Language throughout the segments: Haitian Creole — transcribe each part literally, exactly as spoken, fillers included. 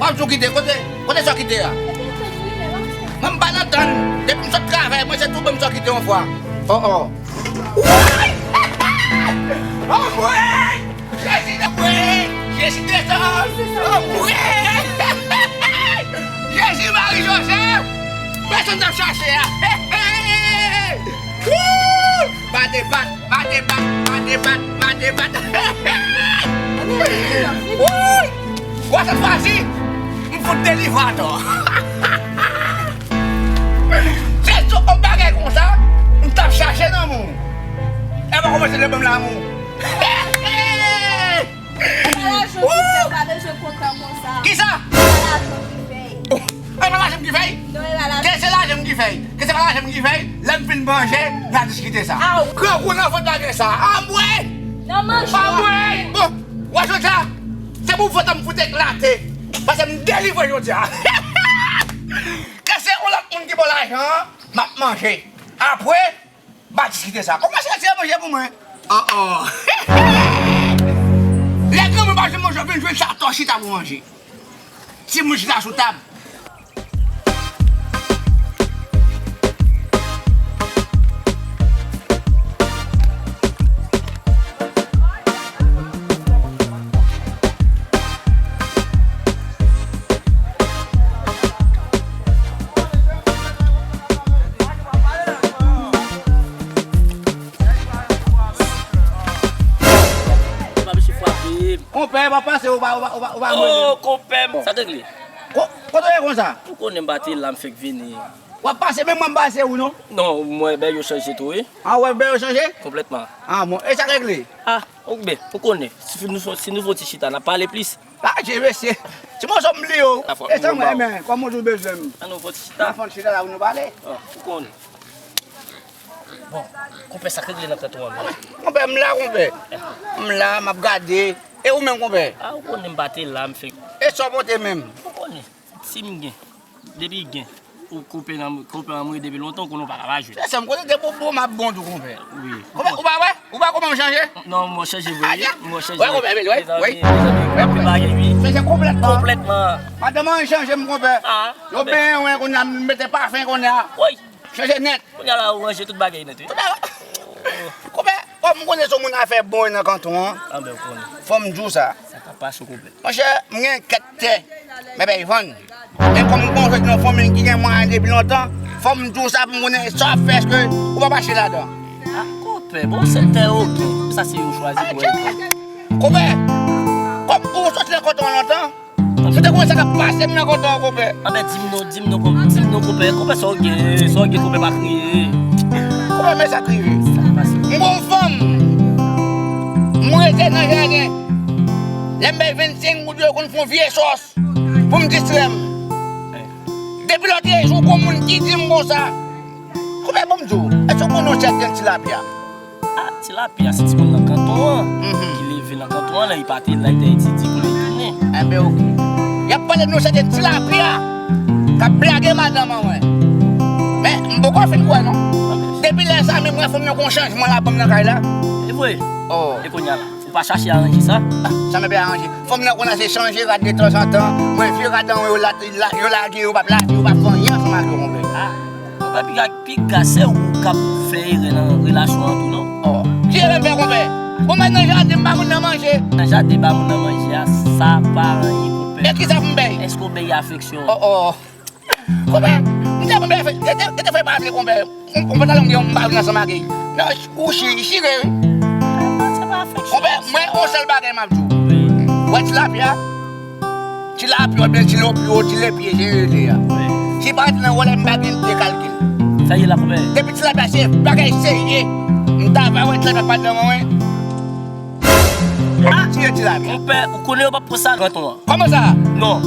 Ap sou kite, kote, kote sa kite a? Mwen m pa nan tann. Depi m sot travay, mwen se tou ban m sa kite yon fwa. Oh, oh. Woy! Oh, woy! Jezi de woy! Jezi de zòm! Oh, woy! Jezi Mari Jozèf! Pèsonn t ap chache a! Wouy! Bate bat, bate bat, bate bat, bate bat. Woy! Wè sèt fwa si, m fout delivre atò. Se sou yon bagay konsa, m t ap chache nan moun. E pa kòmanse de ban m lanmou. E pa lajan ki fè, pa bezwen kontan konsa. Kisa? E pa lajan ki fè. E pa lajan ki fè. Ke se lajan m ki fè. Ke se pa lajan m ki fè. Lè m fin manje, n a diskite sa. Aw. Grangou nan vant la gen sa. Anmwey! Nan manje. Anmwey! Bon, wè jodi a, se pou vant m fout eklate. Paske m delivre jodi a. Ke se yon lòt moun ki ba w lajan an, m ap manje. Apre, pa diskite sa. Kòman se ti manje pou mwen? Oh, oh. Lè granmoun pa jwenn manje, vin jwenn sa atò chita pou manje. Timoun chita sou tab. Epa mesye frape m. Konpè, w ap pase, ou pa, ou pa, ou pa, ou pa mwen. Oh, konpè m. Sa k regle? Ko-, kote w ye konsa? Ou konnen m pa te la, m fèk vini. W ap pase, men mwen m pase ou non? Non, mwen bèl yo chanje tou, wi. Ah, w wè bèl yo chanje? Konplètman. Ah, bon. E sa k regle? Ah, ok, ben, ou konnen. Si nou, si nou fè yon ti chita, n ap pale plis. Ah, je mesye. Ti moso m li yo. E sa mwen, men, kòman w bezwen m? An nou fè yon ti chita. An fè yon ti chita la pou nou pale. Ah, ou konnen. Bon, konpè, sa k regle nan kanton an menm? Konpè, m la, konpè. M la, m ap gade. E ou menm, konpè? Ah, ou konnen m pa te la, m fèk. E sa w pote menm? Ou konnen. Si m gen. Depi gen. Ou konpè an, konpè an mouri depi lontan, ou konnen ou pa ka pa jwe. Se sa m konnen, depi w bon, m ap bon tou, konpè. Wi. Konpè, ou pa wè? Ou pa kòman m chanje? Non, mwen chanje vre, wi. Mwen chanje. Wè, konpè, wè, wè. Mezanmi, mezanmi, konpè bagay, wi. Chanje konplètman. Konplètman. Madanm an chanje m, konpè. Ah, yo konpè. Benyen, wè, kounye a, m mete pafen, kounye a. Wi. Chanje nèt. Kounye a la, ou ranje tout bagay nèt, wi. Tout bagay. Konpè, kòm m konnen se yon moun afè bon nan kanton an, ah, ben, ou konnen. Fò m di w sa. Sa ka pase, konpè. Monchè, m gen kèk tè, men bay vann. E kòm m konn jwenn yon fanmi ki gen mwayen depi lontan, fò m di w sa pou m konnen sa w ap fè, èske ou p ap mache ladan. Ah, konpè, bon, se tè yo gen. Sa se yo chwazi pou yo. Konpè, kòm ou soti nan kanton an lontan, si w te konnen sa k ap pase m nan kanton an, konpè. Anben, di m non, di m non, konpè, di m non, konpè. Konpè, sa w gen, sa w gen, konpè, pa kriye. Konpè, men sa k rive. Sa k pase? M gon fanm. M rete nan jaden. Lè m bay vennsenk goud yo, yo konn fè yon vye sòs pou m distrè m. Depi lòt jou, gon moun ki di m konsa, konpè, bon m di w, èske w konnen yon sèten tilapya? Ah, tilapya, se timoun nan kanton an, mhm, ki leve nan kanton an, lè li pa te la, li te etidye, kounye a li tounen. Enben, oke. Y ap pale m de yon sèten tilapya k ap blage madanm an, mwen. Men, m poko fin kwè, non. Depi lè sa, menm mwen, fanm nan gon chanjman ladan m nan kay la. E vre? Oh. E kounye a la? Ou pa chache aranje sa? Ah, sa m ap aranje. Fanm nan konn ase chanje rad de tanzantan. Mwen vye rad an yo la, la, yo lage, yo p ap lave, yo p ap fè anyen ansanm ak yo, konpè. Ah, konpè, piga, piga se ou k ap fè erè nan relasyon an tou, non? Oh, ki erè m fè, konpè? Bon, mwen nan jaden, m ba moun nan manje. Nan jaden, ba moun nan manje a, sa pa anyen, konpè. E kisa pou m bay? Èske w bay afeksyon? Oh, oh. Konpè, m te konpè, te, te, te fè pa vle, konpè. M, m pantalon m gen, m pa vin ansanm ak li. Non, ou chire, chire, wi. Se pa afeksyon. Konpè, mwen, yon sèl bagay m ap di w. Wi. Wè tilapya? Tilapya oubyen tilopyo, tilepye, jan yo rele a. Wi. Si pa rete nan wòl la, m pa gen de kalkil. Sa ye la, konpè? Depi tilapya se bagay serye, m ta va wè tilapya pa nan men mwen. Ah! Tiye tilapya. Konpè, ou konnen yo p ap pran sa nan kanton an. Kòman sa? Non.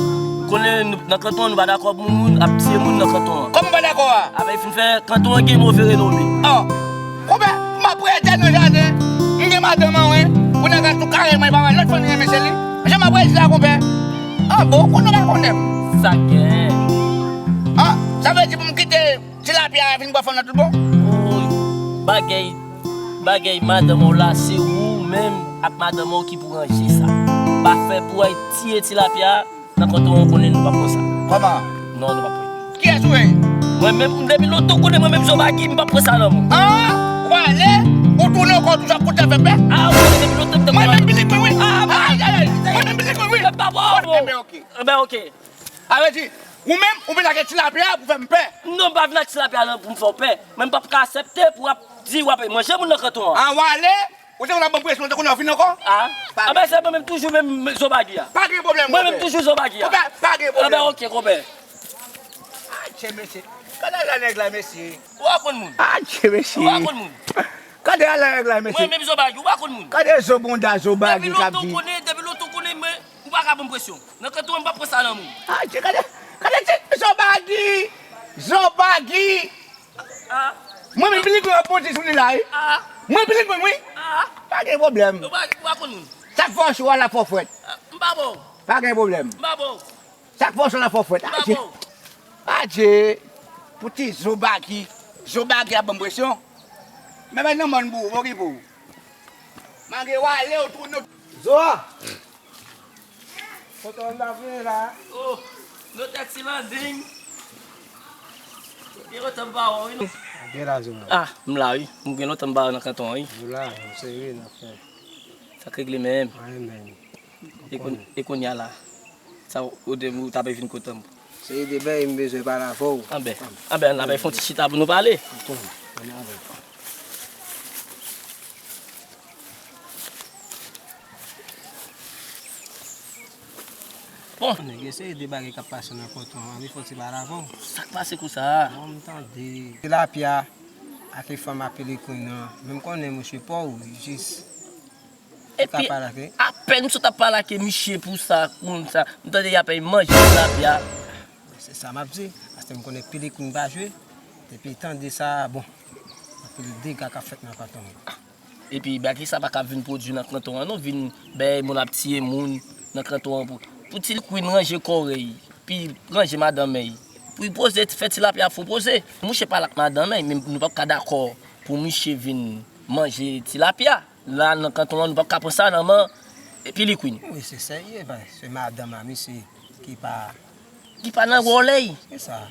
Konnen nou, nan kanton an, nou pa dakò pou moun ap tiye moun nan kanton an. Kòman w pa dakò a? Apre, fin fè kanton an gen move renome. Oh. Konpè, m ap rete nan jaden. M gen madanm mwen, wi. Kounye a tou kare mwen, pa wè lòt fanm renmen se li. Jan m ap rete la, konpè. Ah, bon, konnen w pa konnen m. Sa gen. Ah, sa vle di pou m kite tilapya a vin bwè fanm nan tout bon? Woy, bagay, bagay madanm ou la, se ou menm ak madanm ou ki pou ranje sa. Pa fè pou w al tiye tilapya a, Nan kanton an, ou konnen nou p ap pran sa. Kòman? Non, nou p ap pran. Kiyès ou ye? Mwen menm, depi lontan ou konnen mwen menm Zobagi, m p ap pran sa nan men w. Ah! Ou ale? Ou tounen ankò, toujou ap konte avè m pè? Ah, ou konnen depi lontan m te... Mwen menm pitit mwen, wi. Ah, ah, ah, ah, mwen menm pitit mwen, wi. Ebyen, oke. Ebyen, oke. Sa vle di, ou menm, ou vin ak tilapya pou fè m pè? Non, m pa vin ak tilapya nan pou m fè w pè. Men m p ap ka aksepte pou w ap di w ap manje moun nan kanton an. Ah, ou ale? Ou te konn ap ban m presyon, ou te konn ap vin ankò? Ah. Anben, se mwen menm toujou menm Zobagi a. Pa gen pwoblèm, konpè. Mwen menm toujou Zobagi a. Konpè, pa gen pwoblèm. Anben, oke, konpè. Adje, mesye. Gade la nèg la, mesye. Ou pa konn moun. Adje, mesye. Ou pa konn moun. Gade la nèg la, mesye. Mwen menm Zobagi, ou pa konn moun. Gade zo bonda Zobagi k ap di. Depi lontan ou konnen, depi lontan ou konnen, men ou pa ka ban m presyon. Nan kanton an, m p ap pran sa nan men w. Adje, gade, gade ti Zobagi. Zobagi. Ah. Mwen menm pitit mwen ap monte sou li la, wi. Ah. Mwen pitit mwen, wi. Ah. Pa gen pwoblèm. Ou pa, ou pa konn moun. Sak fò cho a la fò frèt. Ah, m pa bon. Pa gen pwoblèm. M pa bon. Sak fò cho a la fò frèt. M pa bon. Adje. Pou ti Zobagi. Zobagi ap ban m presyon. Men men nan mòn pou ou, okipe w. Malgre w ale, ou tounen. Zo! Kote w ap vini la? Oh, notè Ti Landeng. Gen lontan m pa wè w, wi, non. Gen la, Zo. Ah, m la, wi. M gen lontan m pa nan kanton an, wi. Ou la, m serye, n ap fè. Sa k regle menm? Anyen menm. E koun-, e kounye a la? Sa w, ou te, ou t ap vin kote m? Se de bagay m bezwen pale avè w. Anben, anben, ann al fè yon ti chita pou nou pale. Ann ale. Bon. Nèg, se de bagay k ap pase nan kanton an, m fè yon ti pale avè w. Sa k pase konsa a? Bon, m tande. Tilapya ak fanm a Pelekwin nan, men m konnen misye pa w, jis. Epi, apèn m sot ap pale ak misye pou sa, konsa, m tande y ap manje tilapya. Se sa m ap di, paske m konnen Pelekwin pa jwe. Depi tande sa, bon, anpil dega k ap fèt nan kanton an. Epi, bagay sa pa ka vin pwodui nan kanton an, non, vin bay moun ap tiye moun nan kanton an pou, pou Pelekwin ranje kòrèy, pi ranje madanm èy. Pou l poze, fè tilapya fò poze. Mouche pale ak madanm èy, men nou p ap ka dakò pou misye vin manje tilapya. La, nan kanton an, nou p ap ka pran sa nan men Pelekwin. Wi, se serye, paske se madanm a misye ki pa... Ki pa nan wòl èy. Se sa.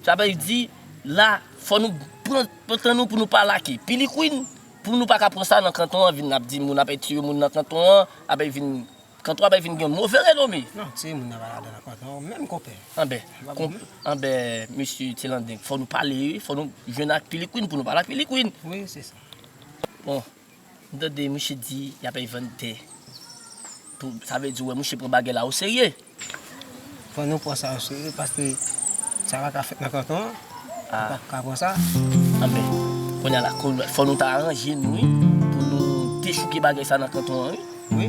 Sa vle di, la, fò nou pran, pran tan nou pou nou pale ak Pelekwin, pou nou pa ka pran sa nan kanton an, vin ap di moun ap tiye moun nan kanton an, ap vin, kanton an ap vin gen move renome. Non, tiye moun nan pa ladan nan kanton an, menm konpè. Anben, konp-, anben, mesye Ti Landeng, fò nou pale, wi, fò nou jwenn ak Pelekwin pou nou pale ak Pelekwin. Wi, se sa. Bon. M tande misye di y ap vann tè. Pou, sa vle di, wè, misye pran bagay la oserye. Fò nou pran sa oserye, paske sa pa ka fèt nan kanton an. Ah. Nou pa ka pran sa. Anben, kounye a la, fò nou ta ranje nou, wi, pou nou dechouke bagay sa nan kanton an, wi. Wi.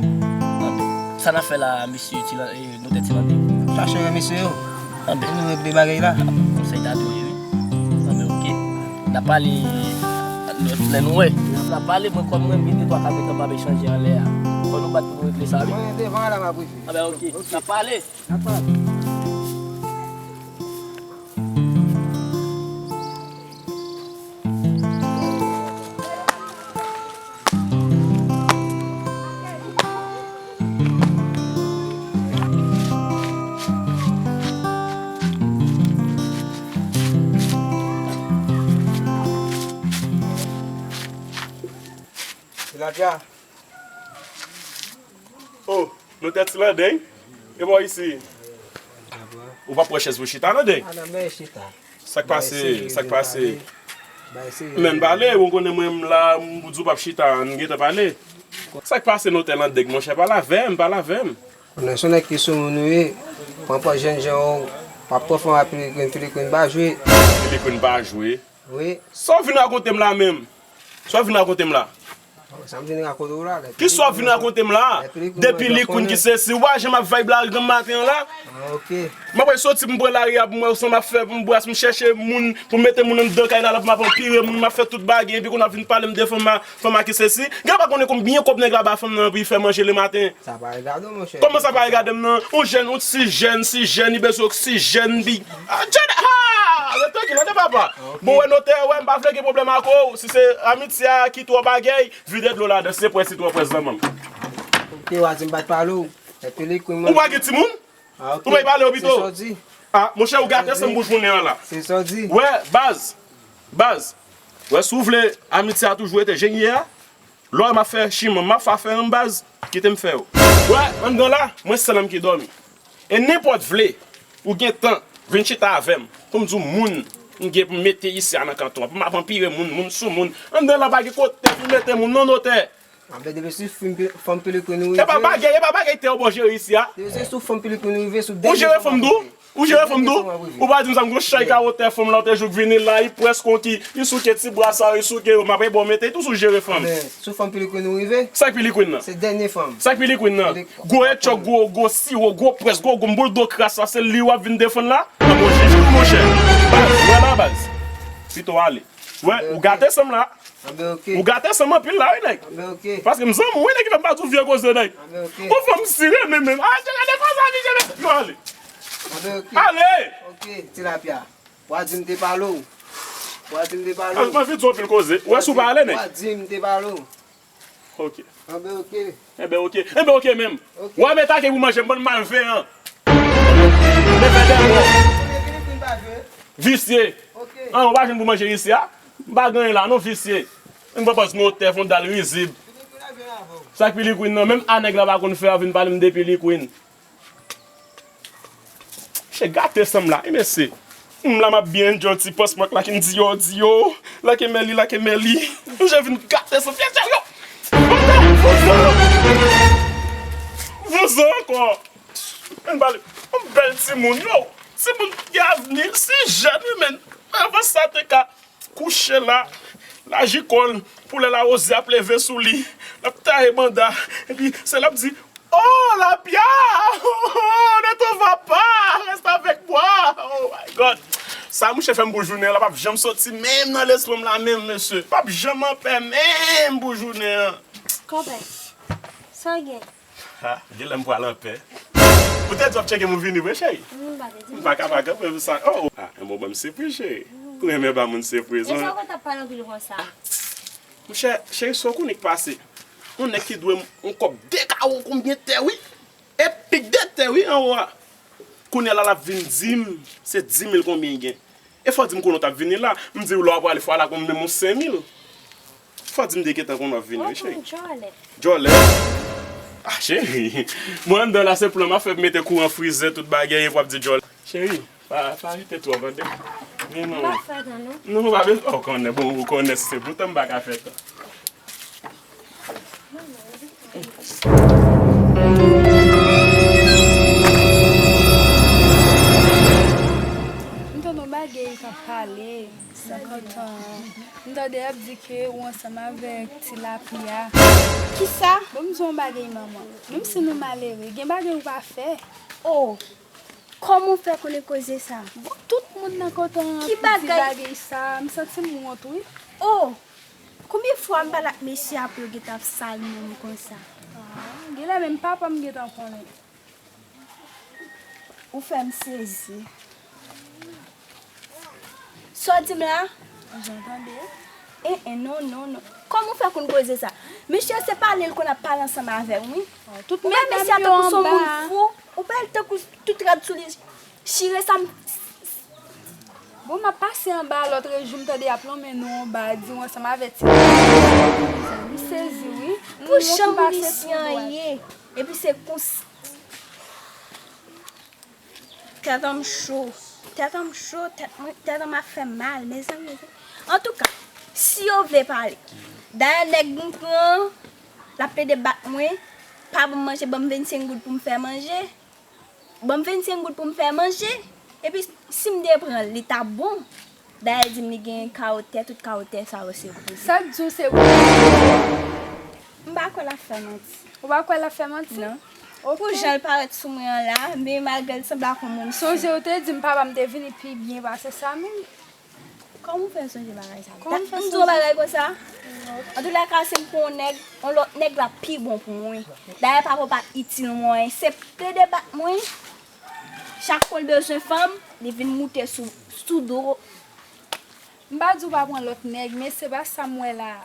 Anben, sa n ap fè la, mesye Ti Landeng, eh, notè Ti Landeng? Chache wè mesye yo. Anben. Pou nou regle bagay la. Konsèy ta dwe ye, wi. Anben, oke. N ap pale lòt lè nou wè. N ap pale, mwen kòm mwen, m gen de twa ka gentan p ap echanje anlè a. Fò nou bat pou nou regle sa, wi. Mwen devan la, m ap rive. Anben, oke. N ap pale. N ap pale. Tilapya. Oh, notè Ti Landeng. E bò isi? Ou pa pran chèz pou chita, Landeng? A, nan men chita. Sa k pase? Sa k pase? Men pale, ou konnen mwen m la, m di w p ap chita, n gentan pale. Sa k pase, notè Landeng, monchè, pale avè m, pale avè m. Konnen se yon nèg ki sou moun ou ye, pran pòz jènjan w, w ap pran fanm a Pelekwin, Pelekwin pa jwe. Pelekwin pa jwe? Wi. Sa w vin rakonte m la menm? Sa w vin rakonte m la? Sa m vin rakonte w la. Kisa w vin rakonte m la? Depi Pelekwin ki sesi, w pa janm ap vibe la depi maten an la? Ah, ok. M ap soti pou m pran lari a pou m wè sa m ap fè, pou m bwase, m chèche moun, pou m mete moun anndan kay la, la pou m ap anpire moun, m ap fè tout bagay, epi kounye a w ap vin pale m de fanm a, fanm a ki sesi. Gen pa konnen konbyen kòb nèg la ba fanm nan pou l fè manje lematen. Sa pa regade w, monchè. Kòman sa pa regade m nan? Yon jèn, yon ti jèn, ti jèn, li bezwen oksijèn, li... Ah, jèn, ah! Rete trankil, tande papa. Ok. Bon, wè, notè, wè, m pa vle gen pwoblèm ak ou. Si se amitye a ki twò bagay, vide dlo ladan, si se prens, li twò prens nan men m. Ok, w a di m pa t pale w. Epi li kwi mwen. Ou pa gen timoun? Ou pa pale yo pito. Ah, monchè, ou gate san bouch jounen an la. Wè, baz. Baz. Wè, si w vle amitye a toujou rete jan l ye a, lè w ap fè chiman, m ap fè afè an baz, kite m fè yo. Wè, anndan la, mwen sèl m ki dòmi. E nenpòt vle, ou gen tan, vin chita avè m, pou m di w moun m gen pou m mete isi a nan kanton an, pou m ap anpire moun, moun sou moun. Anndan la pa gen kote pou mete moun non notè. Anben depi sou fanm, fanm pilikwi nou rive. E pa bagay, e pa bagay tè ou bò jere isi a. Depi se sou fanm pilikwi nou rive, sou dènye fanm ap rive. Ou jere fanm tou? Ou jere fanm tou? Ou pa di m sa, m gon chay kawo tè fanm la, ou te jouk vini la, li prèske konki, li souke ti bra sa, li souke yo, m ap bon mete tou sou jere fanm. Anben sou fanm pilikwi nou rive. Sa k pilikwi nan? Se dènye fanm. Sa k pilikwi nan? Gwo etchòk, gwo, gwo siwo, gwo près, gwo goum, boul do kras la, se li w ap vin defann la? An bon jij tou, monchè. Baz, wè la, baz. Pito ale. Wè, ou gate san m la. Anben oke. Ou gate san m anpil la, wi, nèg. Anben oke. Paske m zanmi w, wi, nèg, ki fè m pa di w vye koze, nèg. Anben oke. Ou fè m sire, men, men. Ah, gade koze a, misye, mesye. Yo, ale. Anben oke. Ale! Oke, tilapya. W a di m te pale w. W a di m te pale w. Mwen fin di w anpil koze. Ou wè si w pa ale, nèg. W a di m te pale w. Ok. Anben oke. Enben oke. Enben oke menm. Oke. W ap atake pou manje m, bann malveyan. Men fè dèmò. Visye. Oke. An, ou pa jwenn pou manje isi a? M pa gen anyen la non, visye. M pran pòz notè, fondal rizib. Sa k pilikwi nan, menm a nèg la pa konn fè a vin pale m de pilikwi. Che gate san m la, wi mesye. M la m ap byen enjoy ti pòs mwen k la ki m di yo, di yo. Lake mèli, lake mèli. Jan vin gate san m, mesye yo. Vouzan. Vouzan ankò. Mwen pale. Yon bèl timoun, yo. Timoun ki gen avni, si jèn, wi, men. Avan sa te ka kouche la, laji kò l, pou lè lawozye ap leve sou li, l ap taye banda, epi se l ap di, "Oh, lapya! Oh, ne t'en va pas, reste avec moi!" Oh my God! Sa mouche fè m pou jounen an la, p ap janm soti menm nan lespri m la menm, mesye. P ap janm anpè menm pou jounen an. Konpè, sa w gen? Ha, genlè m pral anpè. Ou te di w ap tcheke m ou vini vre, cheri? M pa te di m pa ka pa kanpe pou sa. Oh, oh. Ah, yon bon ban m sipriz, cheri. Ou renmen ba moun sipriz, wi. E sa w konn t ap pale anpil konsa? Monchè, cheri, sa w konnen k pase? Yon nèg ki dwe m yon kòb de kawo konbyen tè, wi. E pik de tè, wi, anwo a. Kounye a la, l ap vin di m se di mil konbyen l gen. E fò w di m konnen w t ap vini la. M di w lè w ap prale fwa la konn menm yon senk mil. Fò w di m de gentan konnen w ap vini, wi, cheri. Djòlè. Djòlè? Ah, cheri. Mwen anndan la, se plan m ap fè pou mete kouran, frizè, tout bagay, epi w ap di djòlè. Cheri, pa, pa rete twò, tande. Men non. M pa fè tan, non. Non, ou pa bezwen, ou konnen, bon, ou konnen si se pou tan m pa ka fè tan. M tande yon bagay k ap pale nan kanton an. M tande y ap di ke ou ansanm avèk Ti Lapli a. Kisa? Bon, m di w yon bagay, manman. Menm si nou malere, gen bagay ou pa fè. Oh! Kòman w fè konnen koze sa? Bon, tout moun nan kanton an ap di bagay sa. M santi m wont, wi. Oh! Konbyen fwa m pale ak mesye a pou yo gentan ap sal non m konsa? Ah, genlè menm papa m gentan konnen. Ou fè m sezi. Sa w di m la? Jan tande. Eh, eh, non, non, non. Kòman w fè konn koze sa? Mesye se pale l konn ap pale ansanm avè m, wi. Men mesye a tankou se yon moun fou. Ou pa wè l tankou tout rad sou li chire sa m. Bon, m ap pase anba lòt rejou, m tande y ap lonmen nou anba, di w ansanm avè ti. M sezi, wi. Pou jan milisyen an ye. Epi se kons. Tèt an m cho. Tèt an m cho, tèt mwen, tèt an m ap fè m mal, mezanmi. Antouka, si yo vle pale, dayè nèg m pran, l ap plede bat mwen, pa ban m manje, ban m vennsenk goud pou m fè manje. Ban m vennsenk goud pou m fè manje. Epi, si m te pran l, li t ap bon. Dayè l di m li gen kawo tè, tout kawo tè sa yo se pou li. Sa k di w se pou li? M pa kwè l ap fè manti. Ou pa kwè l ap fè manti? Non. Ok. Pou jan l parèt sou mwen an la, men malgre l sanble ak yon moun fou. Sonje ou te di m papa m te vini pi byen pase sa menm. Kòman w fè sonje bagay sa? Kòman w fè sonje? M di w yon bagay konsa. Antoulèka, si m pran yon nèg, yon lòt nèg la pi bon pou mwen. Dayè papa w pa t itil mwen. Se plede bat mwen. Chak fwa l bezwen fanm, li vin moute sou, sou do. M pa di w pa pran lòt nèg, men se pa sa m wè la a.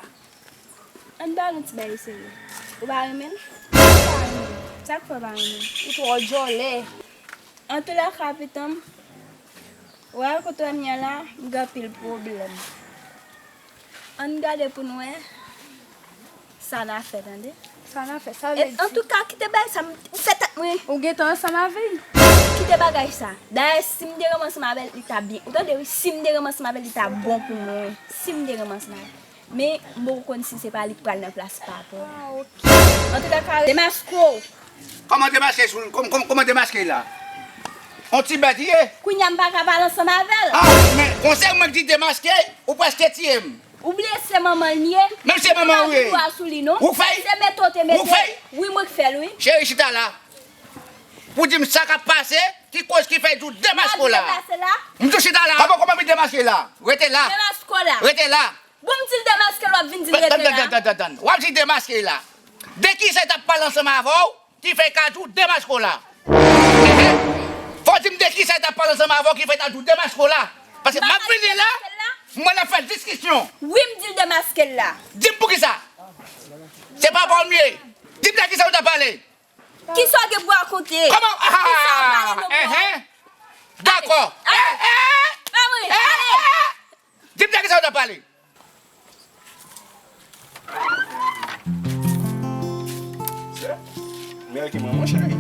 Ann pale yon ti bagay serye. Ou pa renmen l? M pa renmen l. Sa k fè w pa renmen l? Ou twò djòlè. Antoulèka, pitit an m, wè kote m ye la, m gen anpil pwoblèm. Ann gade pou n wè sa n a fè, tande. Sa n a fè, sa vle di. Antouka, kite bagay sa, m fè tèt mwen. Ou gentan ansanm avè l? Kite bagay sa. Dayè, si m te renmen ansanm avè l, li t ap byen. Ou tande, wi, si m te renmen ansanm avè l, li t ap bon pou mwen. Si m te renmen ansanm avè l. Men, m poko konn si se pa li k pral nan plas papa w. Ah, ok. Antouka, demaske w. Kòman demaske sou, kòm, kòm, kòman demaske la? On ti bèt li ye? Kounye a m pa ka pale ansanm avè l. Ah, men konsèy mwen ki di demaske, ou prèske tiye m. Ou bliye se manman l ye? Menm se manman ou ye. Ou pa gen dwa sou li, non. Ou fè? Se mete w te mete. Ou fè? Wi, mwen k fè l, wi. Cheri, chita la. Pou di m sa k ap pase, ki koz ki fè di w demaske w la. M ap demaske la. M di w chita la. Kòman, kòman m demaske la? Rete la. Demaske w la. Rete la. Bon, m di l demaske l, w ap vin di l rete la. Tann, tann, tann, tann. W ap di demaske la. De kisa l t ap pale ansanm avè w ki fè l ka di w demaske w la? Ehe. Fò w di m de kisa l t ap pale ansanm avè w ki fè l ta di w demaske w la. Paske m ap vini la, mwen ap fè diskisyon. Wi, m di l demaske l la. Di m poukisa? Se pa pa w m ye. Di m de kisa w t ap pale. Kisa w gen pou rakonte? Kòman? Kisa w pale de mwen? Dakò. Ale, ale. Eh, eh. Pa mwen, ale. Di m de kisa w t ap pale. Men ki manman cheri.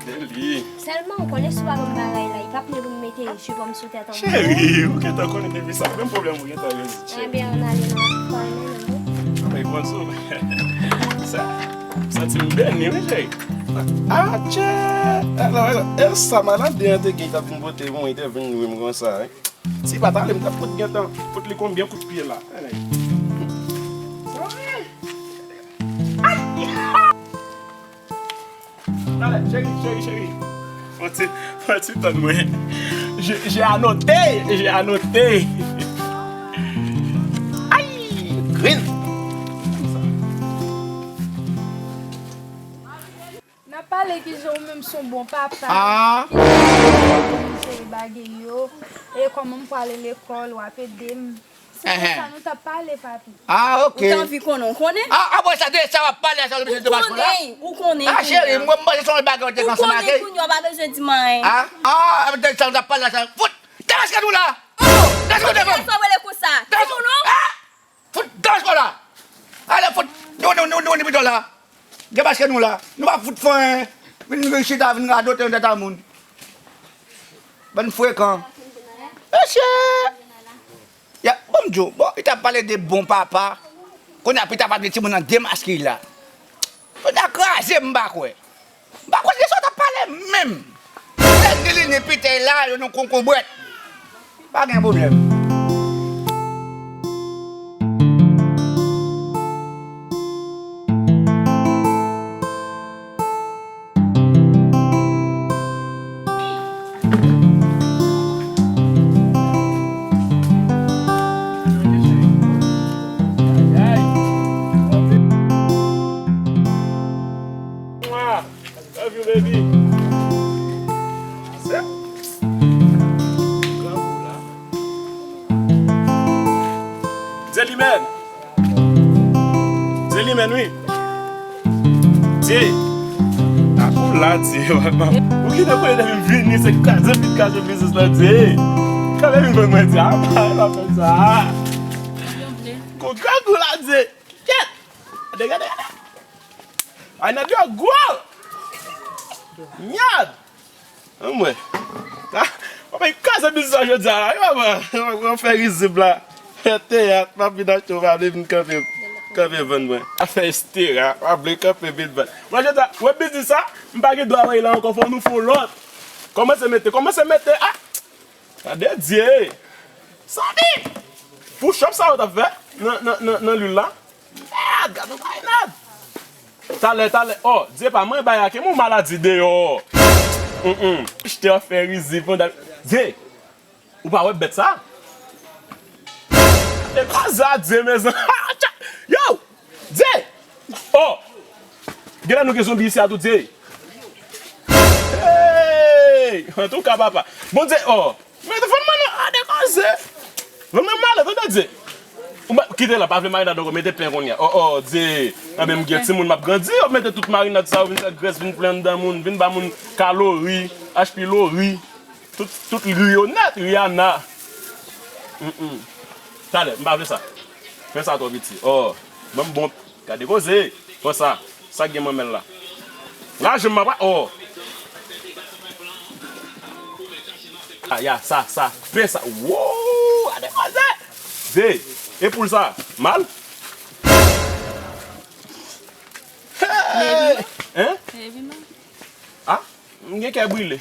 Gade li. Sèlman ou konnen si w pa ban m bagay la, li p ap vle pou m mete jipon m sou tèt an. Cheri, ou gentan konnen depi sa menm pwoblèm ou gentan rezoud, cheri. Ebyen, ann ale nan kay mwen, non. Anmwey, pran sou. Sa, m santi m beni, wi, cheri. Ah, tchè. Alò, alò, e sa malad de an te gen, t ap vin pote mwen, te vin nwi m konsa, wi. Si pa t ale, m t ap fout gentan fout li konbyen kout pye la. Alè. Alè, cheri, cheri, cheri. Fò ti, fò ti tann mwen. J'ai, j'ai annoté, j'ai annoté. Ay, grenn. N ap pale kijan ou menm se yon bon papa, ah, kijan w ap jere bagay yo, e kòman m prale lekòl, w ap ede m. Se de sa nou t ap pale, papi. Ah, ok. Ou t anvi konnen, ou konnen? Ah, apre sa, de sa w ap pale a, sa w bezwen demaske w la? Ou konnen, ou konnen. Ah, cheri, mwen, mwen, se yon bagay ou te konn sa make. Ou konnen kounye a, w pa bezwen di m anyen. Ah, ah, de sa w t ap pale a, sa, fout, demaske nou la! Oh! Demaske nou la! Sa w rele konsa? Demaske nou, non? Ah! Fout demaske w la! Ale, fout, nou, nou, nou, nou, nou, nou la! Demaske nou la! Nou pa fout fè anyen! Vin, vin chita, vin radote nan tèt a moun! Bann frekan! Mesye! Ya, bon, m di w, bon, li t ap pale de bon papa. Kounye a, pita pa gen timoun nan demaske la. Kounye a, kraze m, m pa kwè. M pa konn de sa w t ap pale menm. Lè li, li, li pitèy la, yo nan konkonbrèt. Pa gen pwoblèm. Mwah! Love you, baby. Dye li menm. Dye li menm, wi. Dye. A, ou la, Dye. Ou ki te konnen depi m vini, se kraze vin kraze biznis la, Dye. Kanpe vin ban mwen, Dye. A, pa, pa fè sa. Gon grangou la, Dye. Kèt. Gade, gade, gade. Ay, nan dlo gwo. Myad. Anmwey. Ah, w ap kraze biznis la jodi a la, wi, papa. W ap fè rizib la. Fè teyat, m ap vin achte yon vale, vin kanpe, kanpe vann mwen. Afè Estera, w ap vle kanpe vin vann. Mwen, jodi a, wè biznis sa, m pa gen dwa wè la ankò, fò nou fè yon lòt. Kòmanse mete, kòmanse mete, ah! Gade Dye! Santi! Pou chòp sa yo t ap fè nan, nan, nan, nan lwil la. Mèd, gade yon bagay nèt. Talè, talè. Oh, Dye pa mwen bay a ke mon maladi deyò. Hum, hum. Achte afè rizib pandan. Dye, ou pa wè bèt sa? E pa sa, Dye, mezanmi. Yo! Dye! Oh! Genlè nou gen zonbi isi a tou, Dye. Hey! Antouka, papa. Bondye, oh! Mete fanm mwen nan ade koze. Fanm mwen malè, tande, Dye. Ou pa, kite la, pa vle marinad ankò, mete pen kounye a. Oh, oh, Dye. Anben, m gen timoun, m ap grandi, yo mete tout marinad sa yo, vin fè grès, vin plen anndan moun, vin ba moun kalori. H P Lori, tout, tout Rionèt, Rihanna. Mm, mm. Talè, m pa vle sa. Fè sa twò piti. Oh, ban m bon. Gade koze. Pran sa. Sa k gen manmèl la. Lajan m pa. Oh. Ah, ya, sa, sa. Fè sa. Wow, gade koze. Ze. E poul sa. Mal? Hey! Hein? Ah, m gen kè brile.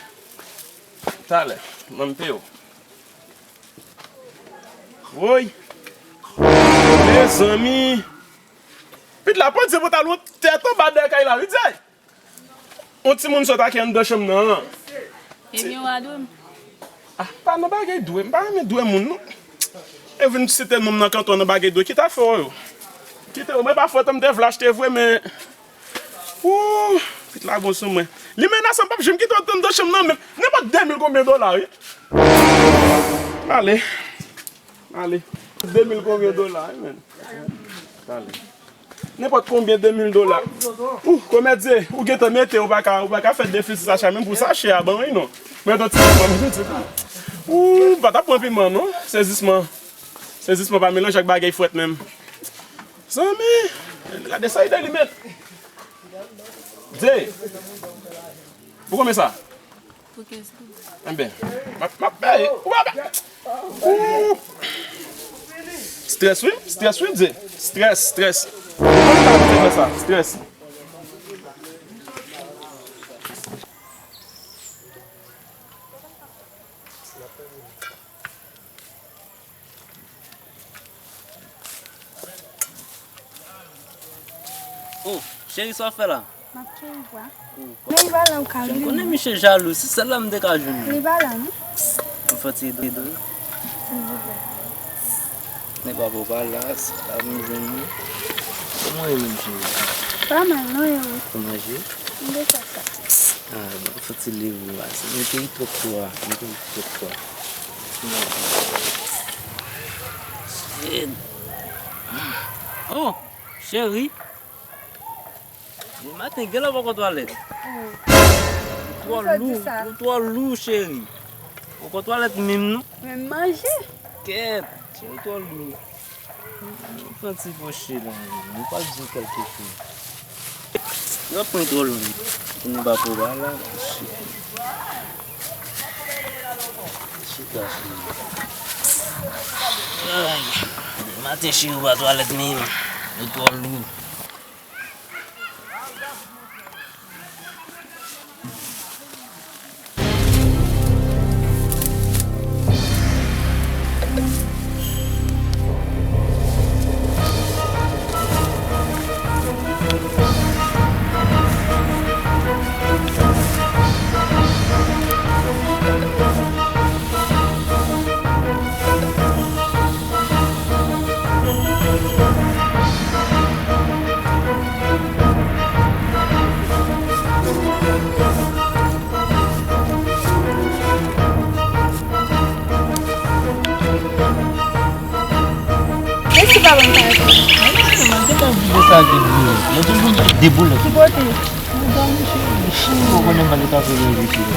Talè, ban m peye w. Woy! Mezanmi! Pit la, Bondye pote al yon tèt anba dèyè kay la, wi, Dye! Yon timoun sot ak anndan chanm nan. Ebyen, w a dwe m. Ah, pa nan bagay dwe, m pa renmen dwe moun, non. E vin site non m nan kanton nan bagay dwe, ki ta fè w yo? Kite yo, mwen pa fòt, m te vle achte vre, men Ooh, pit la gon sou mwen. Li menase m, pap janm kite w anndan chanm nan menm. Nenpòt de mil konbyen dola, wi. Ale. Ale. De mil konbyen dola, wi, men. Ale. Nenpòt konbyen de mil dola. Ooh, komèdye, ou gentan mete, ou pa ka, ou pa ka fè defisi sache a, menm pou sache a, ban wi non. Mete yon ti piman, mete yon ti piman. Ooh, m pa t ap pran piman, non. Sezisman. Sezisman pa melanje ak bagay frèt menm. Zanmi, gade sa ide li met. Ze. Pou konbyen sa? Pou kenz goud. Enben, m ap, m ap peye. Ou pa peye. Ooh. Strès wi, strès wi, Ze. Strès, strès. Ou konn sa pou te fè sa, strès. Oh, cheri, sa w ap fè la? M ap cheri bwa. Oh, men li pa la, ou ka vini. Konnen misye jalou, se sèl la m te ka jwenn li. Li pa la, non? M fè ti do. Silvouplè. Nèg pa pou pa la, se la pou m jwenn li. Kòman w ye menm, cheri? Pa mal, non, e ou? Ou manje? M te fè sa. Ah, bon, fò ti leve w a. Se mete li twòp twò a. Mete li twòp twò a. Shit. Oh, cheri. Demen maten, gen lè w poko twalèt. Oh. Ou twò lou, ou twò lou, cheri. Poko twalèt menm, non. Men manje. Kèt, cheri, ou twò lou. Pran ti poche la, nou pral di kèlke fwa. Yo pran twò long. Pou nou pa pou la, la. Chita, chita. Ay. Maten, cheri, ou pa twalèt menm. Ou twò lou. Mèsi pa ban m kare sa. Mwen gentan vide sa vide. Mwen toujou vide boulèt. Ki kote? Mwen dòmi cheri. Ou konnen m pa gen ta fè reve cheri.